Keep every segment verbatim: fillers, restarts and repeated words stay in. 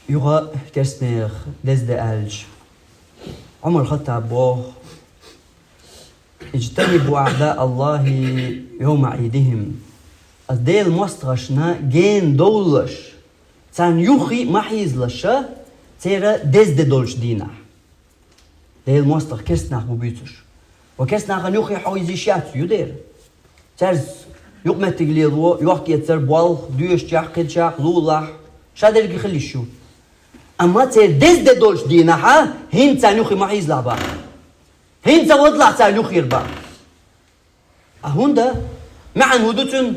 Юха керстнех дезде аьлча, Ӏумар Хаттаб боху: «Иджтанибу аъда Аллахи йовма Ӏидихим». Ас Делан мостагӀашна гена довлалаш, царна юххе ма хьийзалаш церан дезде долчу дийнахь. Делан мостагӀа керстанах бу буьйцуш. Ва керстанахана юххе хьо иза йиш яц, ю дера. Цаьрца юкъаметтиг лело, йохк-эцар, болх, доьшучохь, кхечохь, лулахь, ша дерриге хила йиш ю. Амма церан дезде долчу дийнахьа хӀинца царна юххе ма хьийзалахь боху. ХӀинца ца вадалахь царна юххера боху. А хӀунда? МаьӀна хӀун ду цуьнан?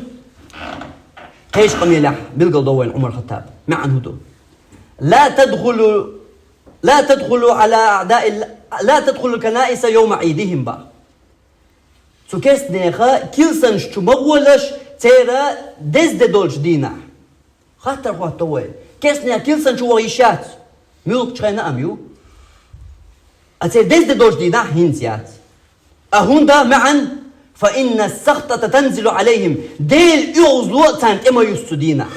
Кхечу къамелехь билгал до вайна Ӏумар Хаттаба. МаьӀна хӀун ду? «Ла тадхулу, ла тадхулу аъда Алла-, ла тадхулу канаиса йовма Ӏидихим» боху. Цу керстанеха килсанаш чу ма гӀолаш церан дезде долчу дийнахь. Хаттар хӀотто вай. Керстанех килсан чу ваха йиш яц. Муьлххачу хенахь а ю. А церан дезде долчу дийнахь хӀинца яц. А хӀунда маьӀна: «Фа инна сахтата танзилу Ӏалайхим». Делан оьгӀазло царна тӀе ма юсу цу дийнахь.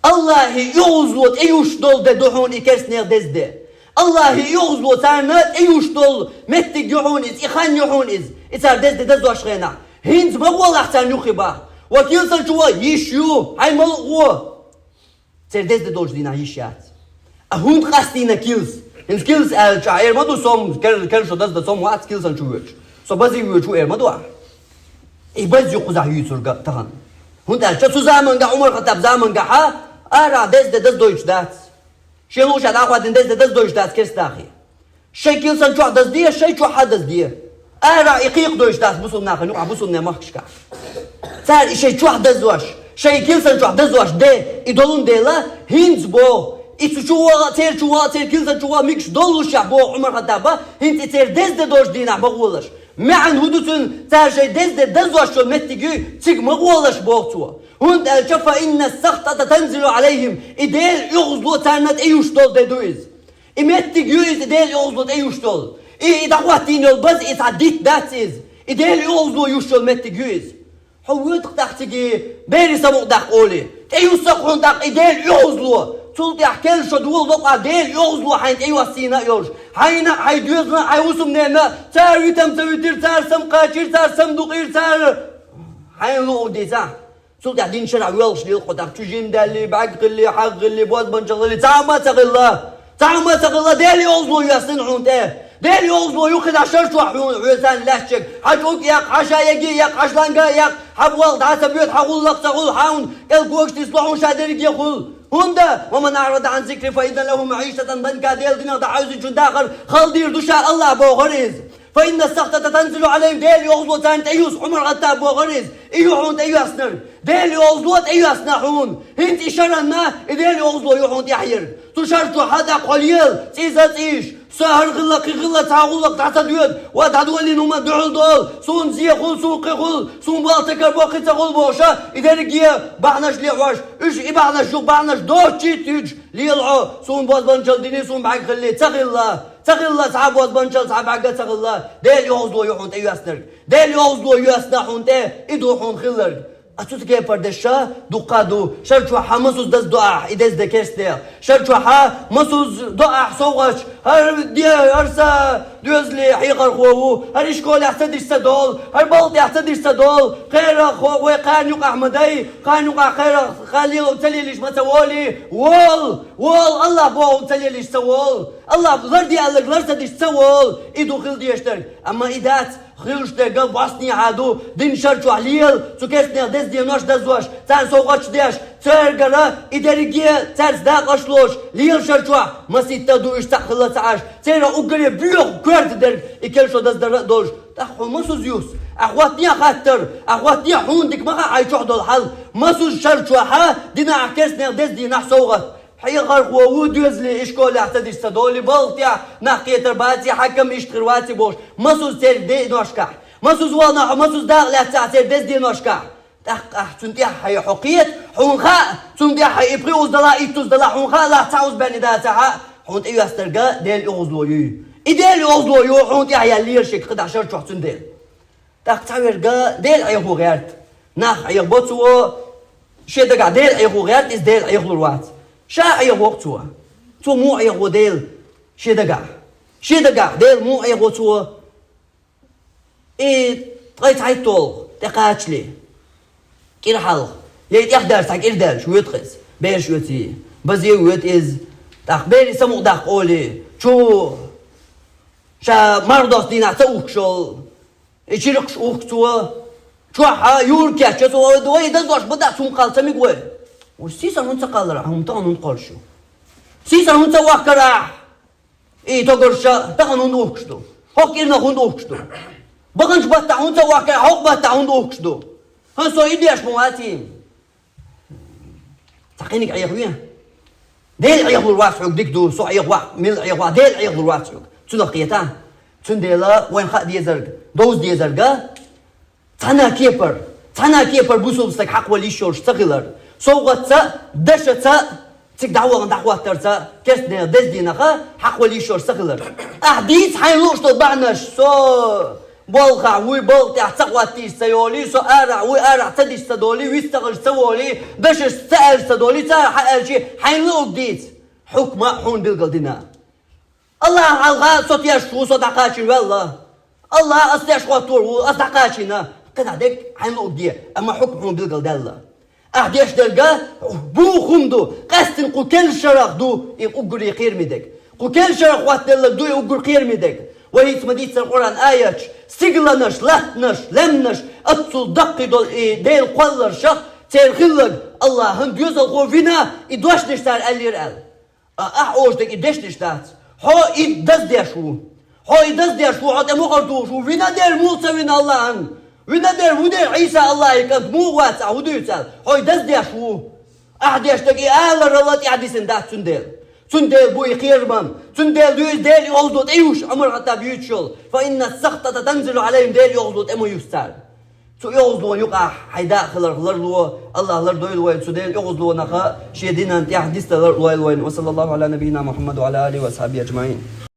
Аллахьан оьгӀазло тӀе юсуш долу де ду хьуна и керстанех дезде. Аллахьан оьгӀазло царна тӀе юсуш долу меттиг ю хьуна иза, и хан ю хьуна иза, и цара дезде дазош хенахь. ХӀинца ма гӀолахь царна юххе боху. Ва килсан чу ваха йиш ю, хьайн ма луъу. Церан дезде долчу дийнахь йиш яц. А хӀунда къастийна килс? ХӀинца килс аьлча, эр ма ду со, кер-, керла шо даздан со вац килсан чу воьдуш. Со базий воьдуш ву эр ма ду ахь. И баз ю кхузахь юьйцург тахана. ХӀунда аьлча цу заманга, Ӏумар Хаттаб замангахьа, арахь дезде даздойтуш дац. Шен луъушехь дӀахӀоттийна дезде даздойтуш дац керстанахе. Шайн килсан чохь дазде, шайн чохь а дазде. Арахь и кхайкхадойтуш дац бусулба нахана юкъахь, бусулба махкашкахь. Цара и шайн чохь дазош, шайн килсан чохь дазош де, и долун дела, хӀинца боху, и цу чу ваха, церан чу ваха, церан килсан чу ваха мегаш доллушехь боху Ӏумар Хаттаба, хӀинца и церан дезде долчу дийнахь ма гӀолаш. МаьӀна хӀун ду цуьнан, цара шайн дезде дазош йолу меттиг ю, цига ма гӀолаш боху цо. ХӀунда аьлча: «Фа инна сахтата танзилу Ӏалайхим». И Делан оьгӀазло царна тӀе юсуш долу де ду иза. И меттиг ю иза Делан оьгӀазло тӀе юсуш долу. И, и дӀахӀоттийна йолу баз, и цхьа дитт дац иза. И Делан оьгӀазло юсуш йолу меттиг ю иза. Хьо воьдуш тӀаккха цига берийн самукъадаккха олий. ТӀе юссу-кх хьуна тӀаккха и Делан оьгӀазло. Цул тӀаьхьа керла шо долу лакъахь Делан оьгӀазло хьайна тӀе йоссийна а йолуш. Хьайна а, хьайн доьзална а, хьайн хӀусамненна а цара витам ца витира, цара сам кхачийра, цара сам дукъийра, цара хьайна луъург дийцахь. Цул тӀаьхьа динан шарахь воьлхуш лела хьо тӀаккха чужим даьллий, бӀаьрг хилли, хьагӀ хилли, бозбанчалла хилли, цхьа а ма ца хилла. Цхьа а ма ца хилла, Делан оьгӀазло йоьссина хьуна тӀе. Делан оьгӀазло ю кхидӀа шар чохь хьуна, хьоьцарна лаьцначерг. Хьан чӀуг а яккха, хьан шаеги а яккха, хьан шланга а яккха, хьан болх дӀа ца боьду, хьан гӀуллакх ца хуьлу, хьан кӀел когаш тисло хьуна ша дерриге а хуьлу. ХӀунда: «Ва ман аърада Ӏан зикри фа инна лаху маӀишатан данка», Делан динах дӀахьаьвзинчун дахар хала дийр ду ша, Аллахь бохура иза. «Фа инна сахтата танзилу Ӏалайхим», Делан оьгӀазло царна тӀе юсу, Ӏумар Хаттаба бохура иза. И ю хьуна тӀе йоьссинарг. Делан оьгӀазло тӀе йоьссина хьуна. ХӀинца и шаранна и Делан оьгӀазло ю хьуна тӀаьхьаерг. Цу шар чохь хьан тӀаккха хьо лела, цӀий за цӀийш. Со хӀара хилла, кхин хилла, цхьа гӀуллакх дӀа ца доьду. Ва дӀадолийна хӀума дуьхьал долу. Суна зе хуьлу, суна кхин хуьлу, суна болх ца карабо, кхин ца хуьлу бохуша, и дерриге бахьанаш лехьош. Уьш и бахьанаш, юха бахьанаш доцучу туьйцуш лела хьо. Суна бозбанчалла дини, суна бӀаьрг хилли, ца хилла. Ца хилла цхьа а бозбанчалла, цхьа бӀаьрга ца хилла. Делан оьгӀазло ю хьуна тӀе йоьссинарг. Делан оьгӀазло йоьссина хьуна тӀе, и ду хьуна хилларг. А цу кепара дешша дуккха а ду. Шар чохь хьан масуза даза до ахь, и дезде керстанех. Шар чохь хьан масуза до ахь совгӀаташ. ХӀара де, хӀара са доьзале хьехархо ву. ХӀара ишколехь ца диш ца долу. ХӀара балха тӀехь ца диш ца долу. Кхерах хо-, вай кхарна юкъахь ма дай. Кхарна юкъахь кхерах хан лело ца лелийш ма ца волий. Волу, волу, Аллахь бохург ца лелийш ца волу. Аллахь лар де аьлларг лар ца диш ца волу. И ду хила дезаш дерг. Амма и дац. Хилуш дерг босса нехьа ду, динан шар чохь лела, цу керстанех деза денош дазош, царна совгӀаташ деш, цаьргара и дерриге цаьрца дакъаш лош, лела шар чохь, масийтта а ду уьш цхьаъ хилла ца Ӏаш, церан уггаре боьха коьрта дерг и керла шо даздар а долуш, тӀаккха хьуна масуза юс? Ахь хӀоттае хаттар, ахь хӀоттае хьуна дика ма хаьа хьайн чохь долу хьал, масуза шар чохьа дина ахь керстанех деза дийнахь совгӀат. Хьехархо ву, доьзале ишколехь ца диш ца долу, балха тӀехь нах кхетар баций, хьаькам иштта хир ваций бохуш, масуза церан деношкахь, масуза вахана хьо, масуза дакъа лаьцна ахь церан деза деношкахь. ТӀаккха ахь цунна тӀехь хьайн хьо кхета, хьуна хаьа, цунна тӀехь хьайн и пхи уз дала, итт уз дала, хьуна хаьа, лахь цхьа уз бен и дацахь а, хьуна тӀе йоьссинарг Делан оьгӀазло ю. И Делан оьгӀазло ю хьуна тӀехь яьлла лелаш ерг кхидӀа шар чохь цундела. ТӀаккха цхьаверг Дела Ӏехо гӀерта. Нах Ӏехабо цо, шен дагахь Дела Ӏехо гӀерта, иза Дела Ӏехалур вац. Ша Ӏехо цо. Цо муха Ӏехо Дела? Шен дагахь. Шен дагахь Дела муха Ӏехо цо? И ткъе цхьайтталгӀа тӀекхачале, кӀира хьалха, е тӀехдаьлча цхьа кӀира даьлча, воьду-кх иза. Бераш оьций, базий воьду иза. ТӀаккха берий самукъадаккха олий, чу ша марха доссача дийнахь ца ухкуш волу, и чиркхаш ухку цо, чохь а юра кечъян цо, вай, вай даза дош бан дац, хӀума кхалла ца мега вай. Вай, сийсара хӀунда ца кхаллара, хӀума тахана хӀунда кхоллуш ю? Сийсара хӀунда ца вахкара ахь? И тогарша тахана хӀунда ухкуш ду? ХӀокху кӀирнах хӀунда ухкуш ду? Баханчу баттахь хӀунда ца вахкара, хӀокху баттахь хӀунда ухкуш ду? ХӀан, со и деш ма ваций? Цхьа кхиниг Ӏехаве. Дела Ӏехалур вац хьоьга дика ду, со Ӏехавахь, милла Ӏехавахь, Дела Ӏехалур вац хьоьга. Цунах кхета. Цундела вайн хаа дезарг, довза дезарг а, цхьана кепара, цхьана кепара бусулба стаг хьакхавала йиш йолуш ца хилар. СовгӀатца а, дашаца а, цига дӀавахана дӀахӀоттарца а, керстанех деза дийнахь а хьакхавала йиш йолуш ца хилар. Ахь дийца хьайна лууш долу бахьанаш, со балхахь вуй, балха тӀехь ца хӀоттийча ца йолий, со арахь вуй, арахь ца дича ца долий, вист ца хилча ца волий, дашаца ца аьлча ца долий, цара хьан аьлчий, хьайна луург дийца. Хьукма а хьуна билгал дина. Аллахьан хьалха со теш ву, со дӀакхачийна ваьлла. Аллахь ас теш хӀоттор ву, ас дӀакхачийна. КхидӀа дерг хьайна луург де, амма хьукма хьуна билгал даьлла. Ахь деш дерг а боху хӀума ду, къаьстина кху керла шарахь ду и уггаре кхераме дерг. Кху керла шарахь хӀоттаделларг ду и уггар кхераме дерг. Вай хӀинца ма-дийццара Къуръан аяташ, стигланаш, латтанаш, лаьмнаш, оццул даккхий долу и Делан кхолларшах церан хилларг Аллахьан доьзалхо вина, и дош деш цара аьллера аьлла. А, ахь олуш дерг и дешнаш дац. Хьо и даздеш ву. Хьо и даздеш ву, хьо тӀе мухӀар тухуш ву. Вина дера муха ца вина Аллахьан? Вина дера, ву дера Ӏийса Аллахьан кӀант муха вац ахь, ву дуьйцу аьлла? Хьо и даздеш ву. Ахь деш дерг и аларал а тӀаьхьа дисина дац цундела. Цундела бу и кхерам. Цундела ду иза Делан оьгӀазло тӀеюьсуш, Ӏумар-Хаттаба юьйцуш йолу: «Фа инна ас-сахтата танзилу Ӏалайхим», Делан оьгӀазло тӀе ма юьсу цара. Цу оьгӀазлонан юкъахь хьайн дакъа хиларх ларло, Аллахь лардойла вай цу Делан оьгӀазлонах а, шен динан тӀехь дицдалар а лойла вайна. Ва саллаллаху Ӏала набийина Мухьаммад ва Ӏала алихи ва асхьабихи аджмаӀин.